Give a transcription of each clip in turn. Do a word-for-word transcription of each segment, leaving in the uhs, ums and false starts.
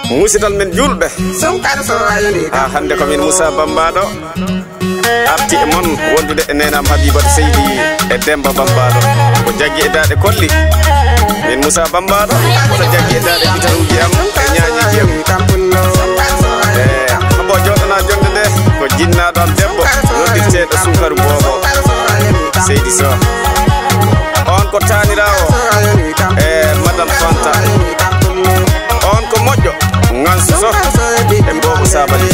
Musidal men juulɓe. Sunkar so ayni. Ha hannde ko min Moussa Bambaɗo. Arti e mon wondude e neenam Habibatu Seydi e Demba Bambaɗo. Ko jaggi e daaɗe kolli. Min Moussa Bambaɗo, ko jaggi e daaɗe gitaruuji am e ñaañiiji am. E, hombo jooɗana jonde nde, ko jinnaɗo am debbo, noddirteeɗo Sunkaru Boobo, Seydi Soh. On ko taaniraawo e Madame Fanta. On ko moƴƴo, Ngansu Soh e Boobo Sabali.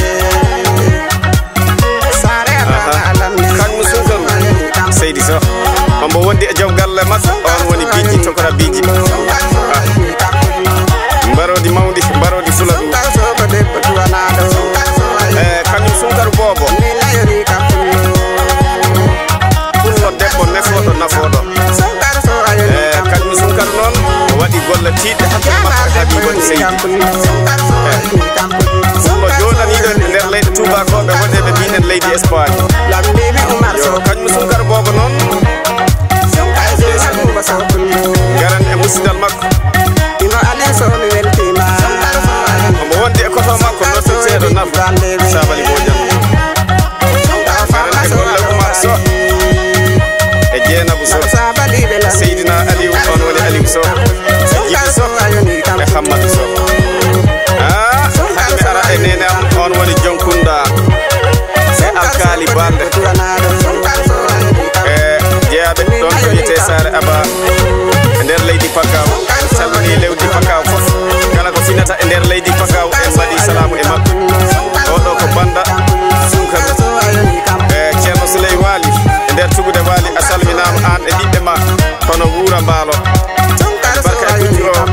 Aha. Kañum Sunkaru, Seydi Soh. Hombo wondi e joom galle makko, on woni Bijji, tokora Bijji. Ah. Mbarodi mawndi, mbarodi fula ɗum. Eh, kañum Sunkaru Boobo. Pullo debbo nefooɗo, nafooɗo. Eh, kañum Sunkaru noon, o waɗi golle tiiɗɗe hakkunde makko e Habibatu Seydi. Eh. Pullo jooɗaniiɗo nder leyɗe tuubakooɓe, wonɓe ɓe mbiyen leydi Espagne. Yo, kañum Sunkaru Boobo noon. Ngaren e musidal makko. Omo wondi e koto makko, noddirteeɗo Naf Sabali Bojang. Ngaren e golle Umar Soh e Jeenabu Soh. Seydina Aliou, on woni Aliou Soh. E Jibi Soh e Hammadu Soh. Ah, hade mi ara e neene am, on woni Jonkunda e Alkaali Balde. E jeyaaɓe ɗon ko wiyetee Saare Aba e nder leydi Pakaw. En calminii lewdi Pakaw fof. Kala ko finata e nder leydi Pakaw, en mbaɗii salaamu e maɓɓe. Oɗo ko Banda Sunkaru. E Ceerno Suley Waali e nder Tugude Waali, a salminaama aan e ɓiɓɓe ma, hono Wuura Mbaalo. Ali Barka e Gujjo o,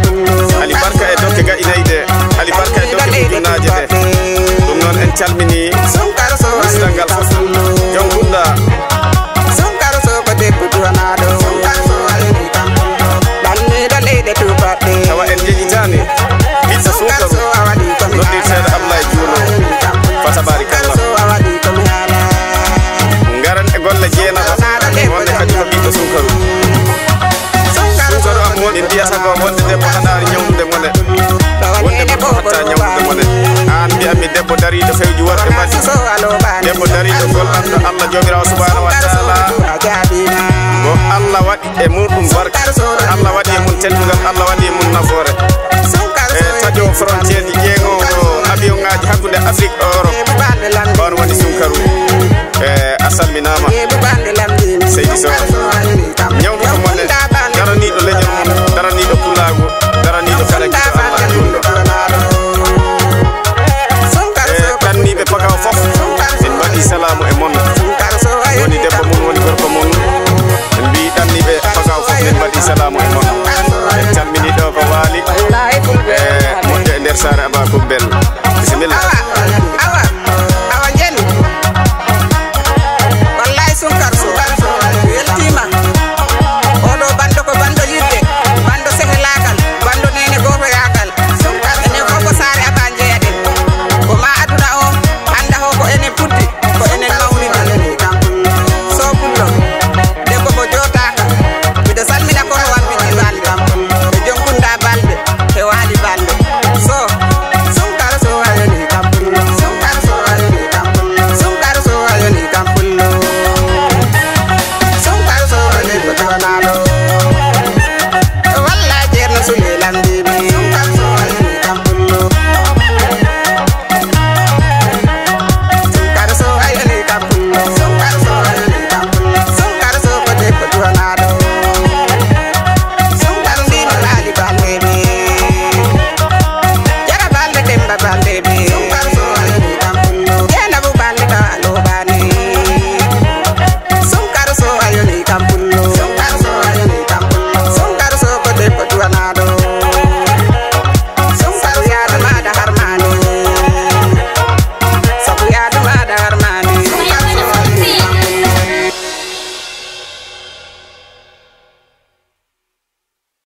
Ali Barka e Dokke Gaɗinayɗe, Ali Barka e Dokke Ujunnaaje ɗe. Ɗum noon en calminii musidal ngal fof. Jonkunda. Tawa en njeñitaani ɓiɗɗo Sunkaru, noddirteeɗo Ablaye Juulo. Fa tabaarikalla. Ngaren e golle Jeenaba, wonde kadi ko ɓiɗɗo Sunkaru. Sunkaru am won, min mbiyata ko wonde debbo haɗaani ñawdude mone. Wonde gorko hatta ñawdude mone. Aan mbiya mi debbo dariiɗo fewji worɓe mbaɗi. Debbo dariiɗo gollanɗo Allah Joomiraawo Subhaanahu wa Taala. Mo Allah waɗi e muɗum barka. Allah waɗi e mum teddungal, Allah waɗi e mum nafoore. E taƴoowo frontière ji, ƴeeŋoowo avion ŋaaji hakkunde Afrique e Europe. On woni Sunkaru. E a salminaama.